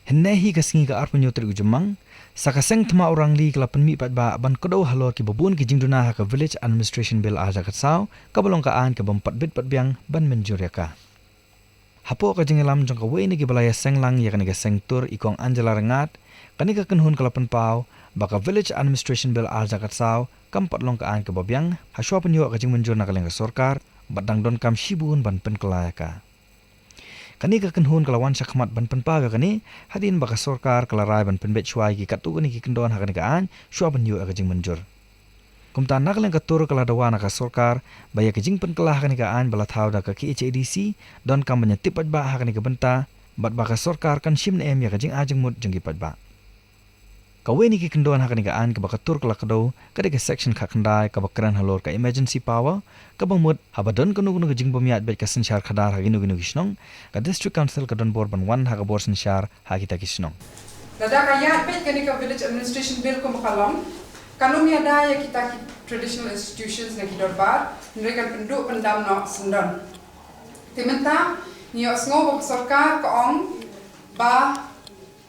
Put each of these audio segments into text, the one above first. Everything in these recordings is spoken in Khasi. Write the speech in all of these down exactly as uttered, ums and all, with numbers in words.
Hynne hi ka sngi ka arphew tarik u Jymmang, sa ka seng thma u Rangli ka la pynmih paidbah ban kdew halor kiba bun ki jingduna ha ka Village Administration Bill ar hajar khatsaw, kaba long ka aiñ kaba ym pat bit pat biang ban mynjur ïa ka. Hapoh ka jingïalam jong kawei na kiba la ïaseng lang ïa kane ka seng tur, i Kong Angela Rangad, kane ka kynhun ka la pynpaw ba ka Village Administration Bill ar hajar khatsaw kam pat long ka aiñ kaba biang hashwa pynïoh ka jingmynjur na ka liang ka sorkar, bad dang donkam shibun ban pynkylla ïa ka. Kane ka kynhun ka la wan shakhmat ban pynpaw ïa kane hadien ba ka sorkar ka la rai ban pynbeit shuwa ïa ki katto katne ki kyndon ha kane ka aiñ shwa ban ïoh ïa ka jingmynjur. Kumta na ka liang ka tur ka la dawa na ka sorkar ba ïa ka jingpynkylla ha kane ka aiñ ba la thaw da ka K H A D C donkam ban ïa tip paidbah ha kane ka bynta, bad ba ka sorkar kan shim ne em ïa ka jingai jingmut jong ki paidbah. Kawei na ki kyndon ha kane ka aiñ kaba ka tur ka la kdew ka dei ka section khatkhyndai kaba kren halor ka emergency power, kaba mut haba don kano kano ka jingbym ïaid beit ka synshar khadar ha kino kino ki shnong, ka District Council ka don bor ban wan ha ka bor synshar ha kita ki shnong. Lada ka ïaid beit kane ka Village Administration Bill kumba ka long, kan ym ïada ïa kita ki traditional institutions ne ki dorbar, hynrei kan pynduh pyndam noh syndon. Te mynta ngi ïohsngew ba ka sorkar ka ong ba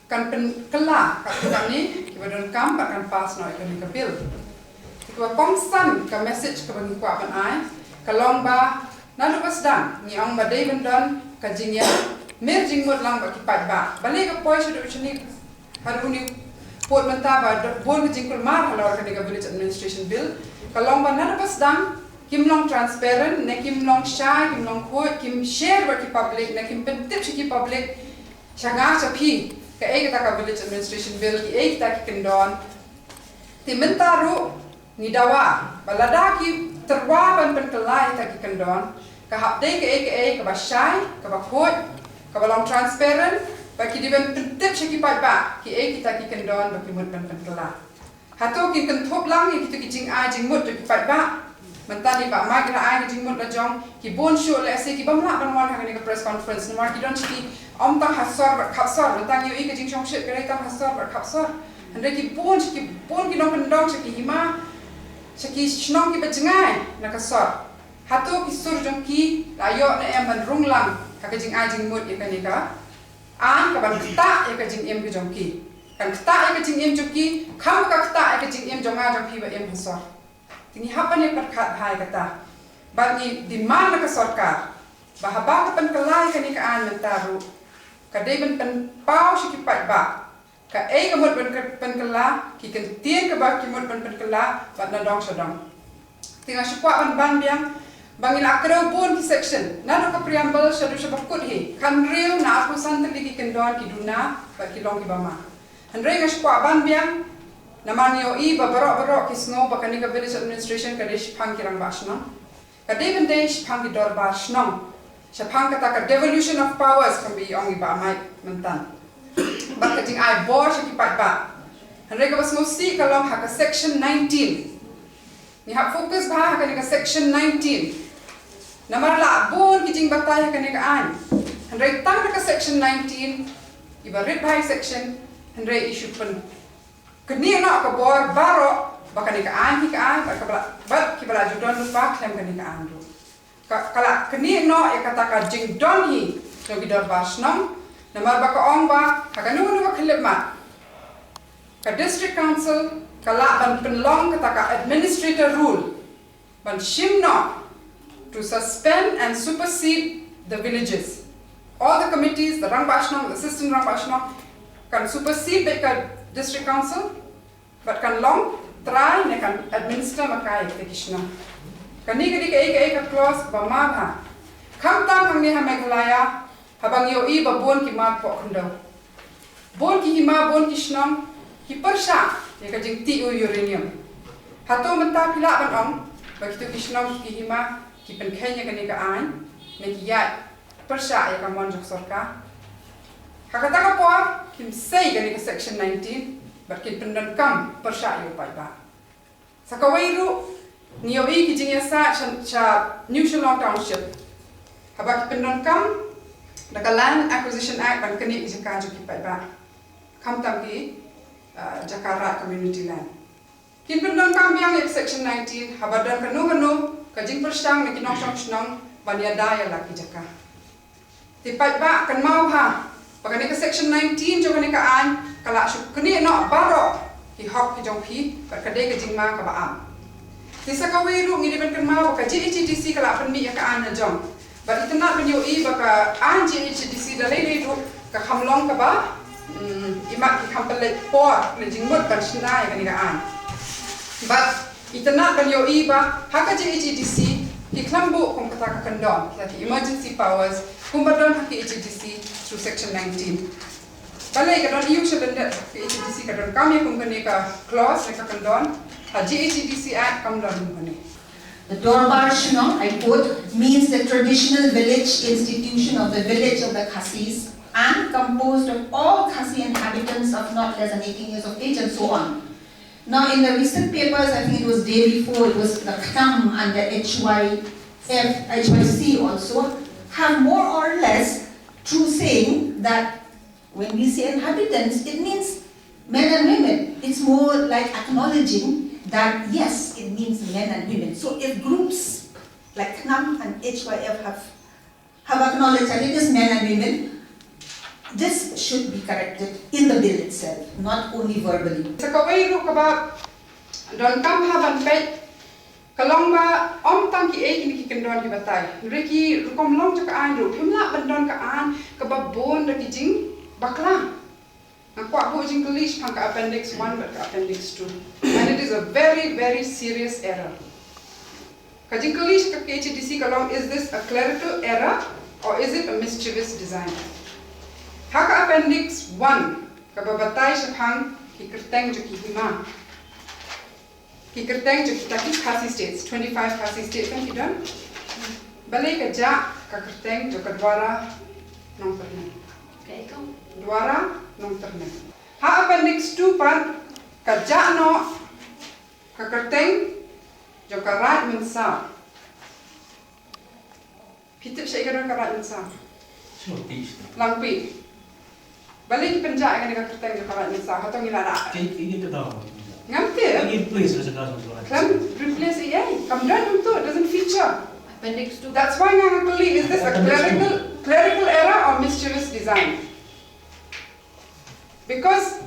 kan pynkylla katto katne kiba donkam bad kan pass noh ïa kane ka bill. Te kaba kongsan ka message kaba ngi kwah ban ai ka long ba naduh ba sdang ngi ong ba dei ban don ka jingïamir jingmut lang bad ki paidbah. Balei ka poi shaduh shane haduh une u pud mynta ba don bun ka jingkulmar halor kane ka Village Administration Bill, ka long ba naduh ba sdang kim long transparent ne kim long shai, kim long khuid, kim share bad ki public ne kim pyntip sha ki public, sha nga sha phi, kaei kata ka Village Administration Bill, kiei kita ki kyndon. Te mynta ruh ngi dawa ba lada ki tyrwa ban pynkylla ïa kita ki kyndon, ka hap dei kaei kaei kaba shai, kaba khuid, kaba long transparent, ba ki dei ban pyntip sha ki paidbah kiei kita ki kyndon ba ki mut ban pynkylla. Hato kin kynthup lang ïa kito ki jingai jingmut jong ki paidbah? Mynta i Bah Mike i la ai ka jingmut la jong, ki bun shuh lehse ki bym lah ban wan ha kane ka press conference namar ki don sha ki, ym tang ha sor bad khap sor. Mynta ngi ïohi ka jingshongshit ka dei tang ha sor bad khap sor. Hynrei ki bun sha ki, bun ki nongkyndong sha ki hima, sha ki shnong kiba jngai na ka sor. Hato ki sur jong ki la ïoh ne em ban rung lang ha ka jingai jingmut ïa kane ka aiñ kaban ktah ïa ka jingim ka jong ki? Kan ktah ïa ka jingim jong ki, kham ka ktah ïa ka jingim jong nga jong phi ba im ha sor. Te ngi hap ban ïa pyrkhat bha ïa kata. Bad ngi demand na ka sorkar ba haba ka pynkylla ïa kane ka aiñ mynta ruh, ka dei ban pynpaw sha ki paidbah kaei ka mut ban pynkylla, ki kyntien kaba ki mut ban pynkylla, bad na dong sha dong. Te nga shu kwah ban ban biang ba ngi la kdew bun ki section, naduh ka preamble shaduh shaba kut hi, khathynriew na arphew san tylli ki kyndon ki duna bad ki long kiba ma. Hynrei nga shu kwah ban biang namar ngi ïohi ba baroh baroh ki sngew ba kane ka village administration ka dei shaphang ki rangbah shnong. Ka dei ban dei shaphang ki dorbar shnong, shaphang kata ka devolution of powers kumba i ong i Bah Mike mynta, bad ka jingai bor sha ki paidbah. Hynrei kaba sngewsih ka long ha ka section nineteen. Ngi hap focus bha ha kane ka section nineteen. Namar la bun ki jingbatai ha kane ka aiñ. Hynrei tang na ka section nineteen, iba rit bha i section, hynrei i shu pyn knieh noh ka bor baroh ba kane ka aiñ hi ka aiñ, bad kiba la, bad kiba la ju don lypa khlem kane ka aiñ ruh. Ka, ka la knieh noh ïa kata ka jingdon hi jong ki dorbar shnong, namar ba ka ong ba ha kano kano ka khyllipmat ka District Council ka lah ban pynlong kata ka administrator rule ban shim noh, to suspend and supersede the villages. All the committees, the rangbah shnong, the assistant rangbah shnong, kan supersede beit ka District Council, bad kan long trai ne kan administer ma ka ïa kita ki shnong. Kane ka dei kaei kaei ka clause ba ma bha. Khamtam hangne ha Meghalaya, haba ngi ïohi ba bun ki mat poh khyndew, bun ki hima, bun ki shnong ki pyrshah ïa ka jingtih u uranium. Hato mynta phi lah ban ong ba kito ki shnong ki hima ki pynkheiñ ïa kane ka aiñ ne ki ïaid pyrshah ïa ka mon jong sorkar? Ha kata ka por kim sei kane ka section nineteen bad kin pyndonkam pyrshah ïa u paidbah. Sa kawei ruh ngi ïohi ki jingïasaid sha, sha New Shillong Township, haba ki pyndonkam da ka Land Acquisition Act ban knieh ki jaka jong ki paidbah, khamtam ki, uh, jaka raid community land. Kin pyndonkam biang ïa ka section nineteen haba don kano kano ka jingpyrshang na ki nongshong shnong ban ïada ïa la ki jaka. Te paidbah, kynmaw bha, Ba kane ka section nineteen jong kane ka aiñ ka la shu knieh noh baroh ki hok ki jong phi, bad ka dei ka jingma kaba am. Te sa kawei ruh ngi dei ban kynmaw ba ka J H A D C ka la pynmih ïa ka aiñ la jong. Bad itynnad ban ïohi ba ka aiñ J H A D C da lei lei ruh ka kham long kaba, mm, imat ki kham pynleit por ne jingmut ban shna ïa kane ka aiñ. Bad itynnad ban ïohi ba ha ka J H A D C ki khlem buh kum kata ka kyndon, kita ki emergency powers kumba don ha ka H A D C through section nineteen. Balei ka don ïa u sha lyndet, ka H A D C ka don kam ïa kum kane ka clause ne ka kyndon, ha J H A D C Act kam don kum kane. The Dorbar Shnong, I quote, means the traditional village institution of the village of the Khasis and composed of all Khasi inhabitants of not less than eighteen years of age and so on. Now, in the recent papers, I think it was day before, it was the Khnam and the H Y F, H Y C also, have more or less true saying that when we say inhabitants, it means men and women. It's more like acknowledging that, yes, it means men and women. So if groups like Khnam and H Y F have, have acknowledged that it is men and women, this should be corrected in the bill itself, not only verbally. Sa kawei ruh kaba donkam ha ban peit ka long ba ym tang kiei kine ki kyndon ki batai. Hynrei ki rukom long jong ka aiñ ruh, phim lah ban don ka aiñ kaba bun da ki jingbakla. Nga kwah buh jingkylli shaphang ka appendix one bad ka appendix two. And it is a very, very serious error. Ka jingkylli sha ka H A D C ka long, is this a clerical error or is it a mischievous design? Ha ka appendix one kaba batai shaphang ki kyrteng jong ki hima, ki kyrteng jong kita ki Khasi states, twenty-five Khasi states kan ki don. Balei ka jah ka kyrteng jong ka Dwara Nongtyrnai? Dwara Nongtyrnai. Ha appendix two pat ka jah noh ka kyrteng jong ka Raid Mynsaw. Phi tip shaei ka don ka Raid Mynsaw? Sure, please. Langpih. Balei ki pynjah ïa kane ka kyrteng jong ka Raid Mynsaw? Hato ngi la da? Ki, ki, ki, ki, ngam tip. Ki replace, replace, replace. Khlem replace ïa, kam don kumto, it doesn't feature. Appendix two. That's why nga kylli, is this a clerical, clerical error or mischievous design? Because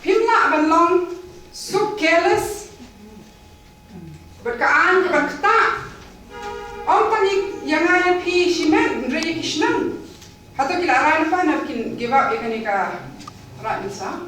phim lah ban long so careless bad ka aiñ ka ban ktah. Ym tang ïa nga ïa phi shimet, hynrei ïa ki shnong. Hato ki la rai na phi, na kin give up ïa kane ka Raid Mynsaw?